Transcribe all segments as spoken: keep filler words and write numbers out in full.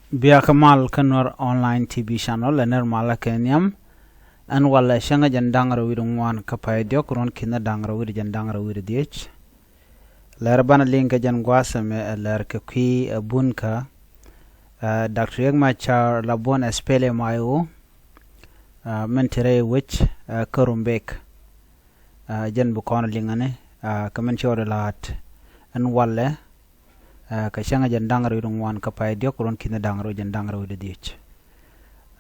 Bia kä mal kä Nuer Online T V channel, ɛ nɛr malä kɛ nhiam. Ɛn walɛ cäŋ jɛn da̱ŋ rɛw wi̱cdɛ ŋuan kä pay diɔk, ruɔ̱n ki̱n da̱ŋ rɛw wi̱cdɛ jɛn da̱ŋ rɛw wi̱cdɛ dhiec. Lɛr banɛ liŋ kɛ jɛn gua̱a̱th ɛmɛ ɛ lɛr kɛ kui̱ ɛ bun kä, ɛ, Doctor Riek Machar la buɔ̱n ɛ SPLM-IO, ɛ, min ti rɛy wec, ɛ, kä Rumbek. Ɛ, jɛn bi kɔn liŋäni, ɛ, kɛ min ci ɣɔt la̱a̱t ɛn walɛ, ɛ, kɛ cäŋ jɛn da̱ŋ rɛw wi̱cdɛ ŋuan kä pay diɔk, ruɔ̱n ki̱n da̱ŋ rɛw jɛn da̱ŋ rɛw wi̱cdɛ dhiec.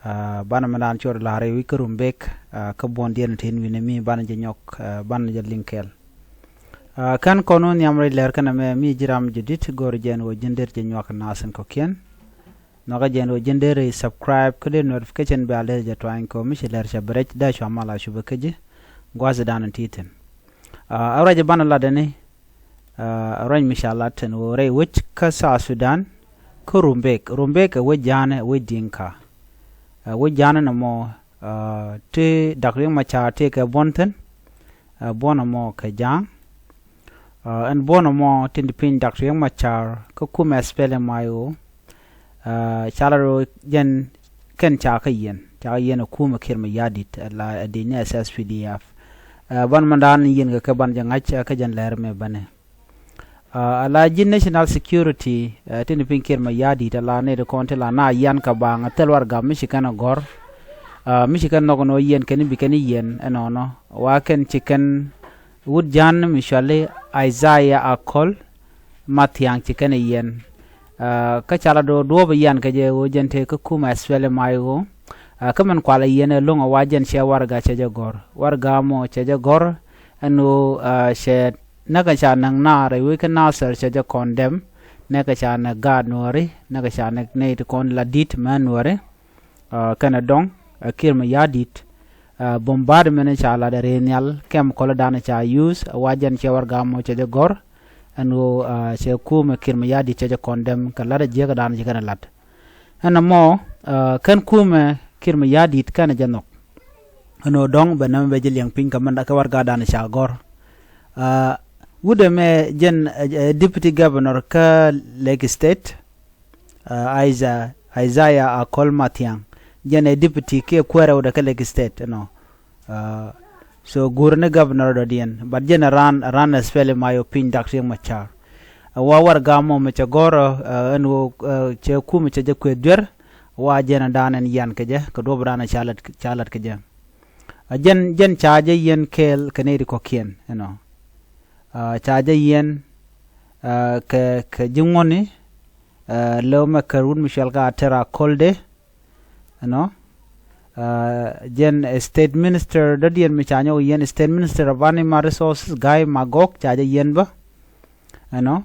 Ɛ, banɛ mɛ daan ci ɣɔt la̱a̱t rɛy wec kä Rumbek, ɛ, kä buɔ̱ndiɛn tin wi̱nɛ mi banɛ jɛ nyɔk, ɛ, banɛ jɛ liŋ kɛɛl. Ɛ, kɛn kɔn wä nhiam rɛy lɛr kɛn ɛmɛ mi ji̱ ram jɛ di̱t go̱r jɛn wä ji̱n der jɛ nyuak nath in kɔ̱kiɛn. Nhɔkä jɛn wä ji̱n der rɛy subscribe kä dee notification bell der jɛ tuany kɛ wä mi ci lɛr cɛ bi rɛc dee cua mal a cupɛ kä ji̱ gua̱th dan in ti thi̱n. Ɛ, ɛ ruac banɛ lat ɛni, ɛ, ruac mi ca lat ɛn ɣöö rɛy wec kä South Sudan kä Rumbek. Rumbek ɛ wec Ja̱a̱ŋ, ɛ wec Diŋka. Ɛ wec Ja̱a̱ŋ ɛn ɛmɔ, ɛ, ti Doctor Riek Machar ti kɛ buɔ̱n thi̱n, ɛ, buɔ̱n ɛmɔ kɛ Ja̱a̱ŋ. Ɛ, ɛn buɔ̱n ɛmɔ tin ti piny Doctor Riek Machar kä kumɛ SPLM-IO. Ɛ, ca la rɔ jɛn kɛn ca kä yiɛn, ca kä yiɛn ɛ kumɛ Kiir Mayardit, ɛ la ɛ di ni SSPDF. Ɛ, banɛ mɛ daan yiɛn kɛ kɛ banɛ jɛ ŋa̱c, ɛ, kä jɛn lɛr mɛ banɛ. Ɛ, ala ji̱ national security, ɛ, tin ti piny Kiir Mayardit, ala nɛy ti kɔn ti la na yian kɛ baŋ, ɛ, thil warɛgak mi ci kɛn ɛ gɔ̱r. Ɛ, mi ci kɛn nhɔk ɛn ɣöö yiɛn kɛn bi kɛn yiɛn ɛnɔnɔ. Wa kɛn ci kɛn wut Ja̱a̱ŋ mi cɔali Isaiah Akol Mathiang ci kɛn ɛ yiɛn. Ɛ, kä ca la do̱r duɔ̱ɔ̱p ɛ yian kɛ jɛ ɣöö jɛn tëë kä kumɛ SPLM-IO. Ɛ, kä min kualɛ yiɛn ɛlɔ̱ŋ ɛ wa jɛn cɛ warɛgak cɛ jɛ gɔ̱r. Warɛgak mɔ cɛ jɛ gɔ̱r ɛn ɣöö, ɛ, cɛ näk ɛ ca näk naar ɛ wec kä Nasir cɛ jɛ condemn. Näk ɛ ca näk gaat Nuääri, näk ɛ ca näk nɛy ti kɔn la di̱t mɛ Nuääri. Ɛ, kɛnɛ dɔ̱ŋ, ɛ, Kiir Mayardit, ɛ, bombardment ca lat ɛ rɛy nhial, chemical dan ca use, ɛ wa jɛn cɛ warɛgak mɔ cɛ jɛ gɔ̱r ɛn ɣöö, ɛ, cɛ kumɛ Kiir Mayardit cɛ jɛ condemn kɛ lat ɛ jiäk dan ci kɛn ɛ lat. Ɛn ɛmɔ, ɛ, kɛn kumɛ Kiir Mayardit kɛn ɛ jɛ nhɔk ɛn ɣöö dɔ̱ŋ bɛ nɛmɛ bɛ jɛ liɛŋ piny kɛ mɛn kɛ warɛgak dan ca gɔ̱r. Ɛ, wut ɛmɛ jɛn, ɛ, ɛ, deputy governor kä Lake State, ɛ, Isa-, Isaiah Akol Mathiang. Jɛn ɛ deputy kiɛ kuäärɛ wut ɛ kä Lake State ɛnɔ. Ɛ, so guur ni governor dɔ̱diɛn, but jɛn ɛ raan, raan SPLM-IO piny Doctor Riek Machar. Ɛ wa warɛgak mɔ mɛ cɛ gɔ̱r, ɛ, ɛn ɣöö, ɛ, cɛ kumɛ cɛ jɛ kuëth duer, wa jɛn ɛ daan ɛn yian kɛ jɛ kɛ duɔ̱ɔ̱p dan ca lat, ca lat kɛ jɛ. Ɛ, jɛn, jɛn ca jɛ yiɛn kɛɛl kɛ nɛy ti kɔ̱kiɛn ɛnɔ. Ɛ, ca jɛ yiɛn, ɛ, kɛ, kɛ ji̱ ŋuɔ̱tni, ɛ, lawmaker wut mi cɔal kɛ Ater Akol Dee, ɛnɔ. Ɛ, jɛn, ɛ, state minister dɔ̱diɛn mi ca nyɔk yiɛn, state minister of animal resources, Guy Magok, ca jɛ yiɛn bä, ɛnɔ.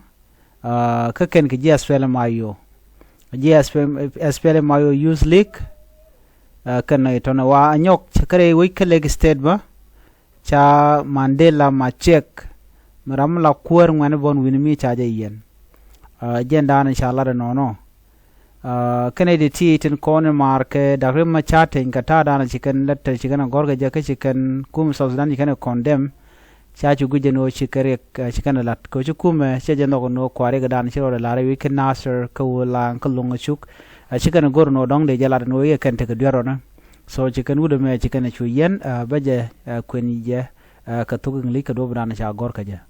Ɛ, kä kɛn kɛ ji̱ SPLM-IO. Ji̱ SPLM, SPLM-IO Youth League, ɛ, kɛn nɔ itɔnɛ wa a nyɔk cɛ kärɛ wec kä Lake State bä, ca Mandela Machek, mi ram la kuäär ŋuɛ̈ni bɔn wi̱ni mi ca jɛ yiɛn. Ɛ, jɛn dan ca lat ɛnɔnɔ. Ɛ, kɛnɛ di ti tin kɔn in maar kɛ Doctor Riek Machar teny kɛ ta̱a̱ dan ci kɛn lät ci kɛn a gɔ̱r kɛ jɛ kä ci kɛn kumɛ South Sudan ci kɛn a condemn. Ca cu guic jɛ ni ɣöö ci kɛ Riek, ɛ, ci kɛn a lat kɛ ɣöö ci kumɛ cɛ jɛ nhɔk ni ɣöö kua̱r Riek dan ci rɔɔdɛ lar wi̱c kä Nasir kä Wulaŋ kä Loŋ Cuk. Ɛ, ci kɛn a go̱r ni ɣöö dɔ̱ŋ dee jɛ lat ni ɣöö yɛ kɛn tekɛ duer rɔnä. So ci kɛn wut ɛmɛ ci kɛn a cu yiɛn, ɛ, bä jɛ, ɛ, kuɛn jɛ, ɛ, kɛ thok English kɛ duɔ̱ɔ̱p dan ca gɔ̱r kɛ jɛ.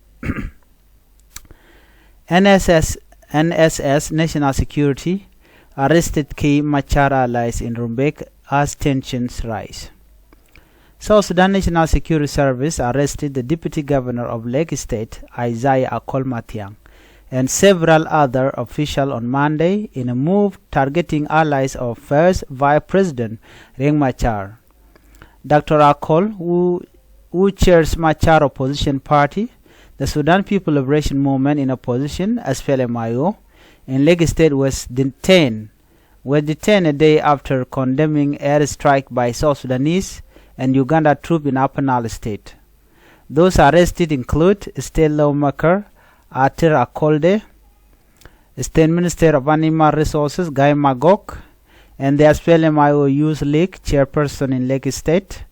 N S S, N S S National Security arrested key Machar allies in Rumbek as tensions rise. South Sudan National Security Service arrested the Deputy Governor of Lake State, Isaiah Akol Mathiang, and several other officials on Monday in a move targeting allies of First Vice President Riek Machar. Doctor Akol, who, who chairs Machar opposition party, the Sudan People Liberation Movement in opposition, S P L M I O, in Lake State was detained, was detained a day after condemning airstrike by South Sudanese and Uganda troop in Upper Nile State. Those arrested include state lawmaker Ater Akol Dee, State Minister of Animal Resources Guy Magok, and the S P L M I O Youth League chairperson in Lake State,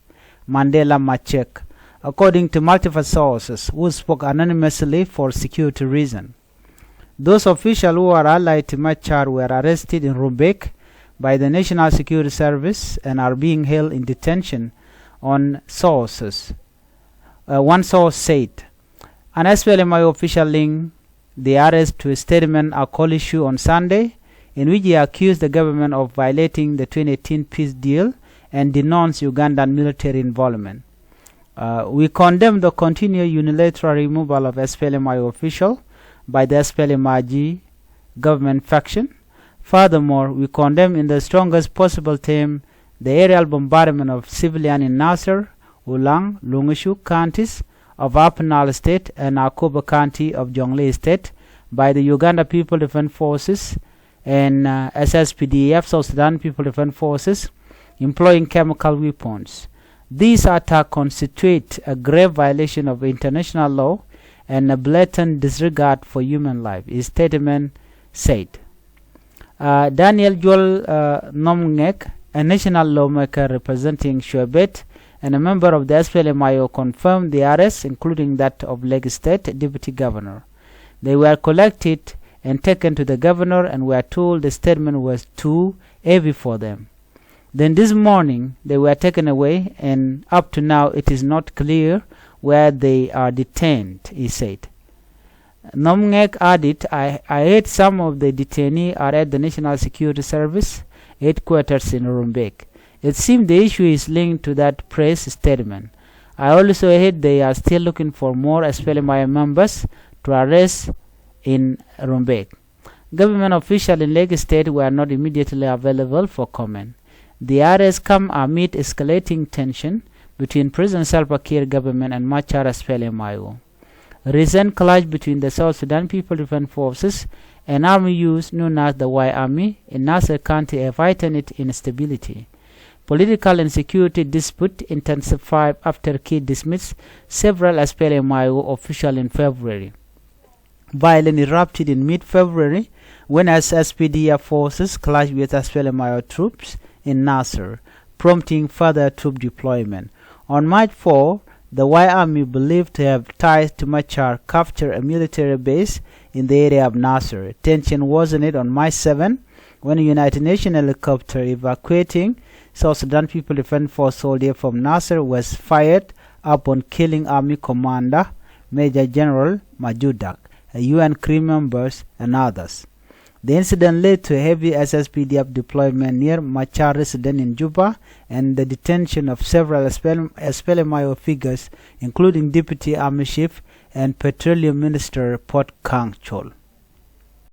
Mandela Machek, according to multiple sources who spoke anonymously for security reason. Those officials who are allied to Machar were arrested in Rumbek by the National Security Service and are being held in detention on sources, uh, one source said. An S P L M I O official linked the arrest to a statement a call issue on Sunday, in which he accused the government of violating the twenty eighteen peace deal and denounced Ugandan military involvement. Uh, we condemn the continued unilateral removal of S P L M I O official by the S P L M I G government faction. Furthermore, we condemn in the strongest possible term the aerial bombardment of civilian in Nasir, Ulang, Lungshuk counties of Upper Nile State and Akobo County of Jonglei State by the Uganda People Defense Forces and, uh, S S P D F, South Sudan People Defense Forces, employing chemical weapons. These attacks constitute a grave violation of international law and a blatant disregard for human life, his statement said. Uh, Daniel Juol, uh, Nhom Ngek, a national lawmaker representing Shuebet and a member of the S P L M I O, confirmed the arrest, including that of Lake State Deputy Governor. They were collected and taken to the governor and were told the statement was too heavy for them. Then this morning, they were taken away, and up to now, it is not clear where they are detained, he said. Nhom Ngek added, I, I heard some of the detainees are at the National Security Service headquarters in Rumbek. It seems the issue is linked to that press statement. I also heard they are still looking for more S P L M I O members to arrest in Rumbek. Government officials in Lake State were not immediately available for comment. The arrests come amid escalating tension between President Salva Kiir government and Machar S P L M I O. Recent clash between the South Sudan People Defense Forces and army unit known as the White Army in Nasir County have heightened instability. Political and security dispute intensified after Kiir dismissed several S P L M I O officials in February. Violence erupted in mid-February when S S P D F forces clashed with S P L M I O troops in Nasir, prompting further troop deployment. On March four, the White Army, believed to have ties to Machar, captured a military base in the area of Nasir. Tension worsened on March seven when a United Nations helicopter evacuating South Sudan People Defense Force soldier from Nasir was fired upon, killing army commander Major General Majudak, a U N crew members, and others. The incident led to heavy S S P D F deployment near Machar residence in Juba and the detention of several S P L M, S P L M I O figures, including Deputy Army Chief and Petroleum Minister Port Kang Chol.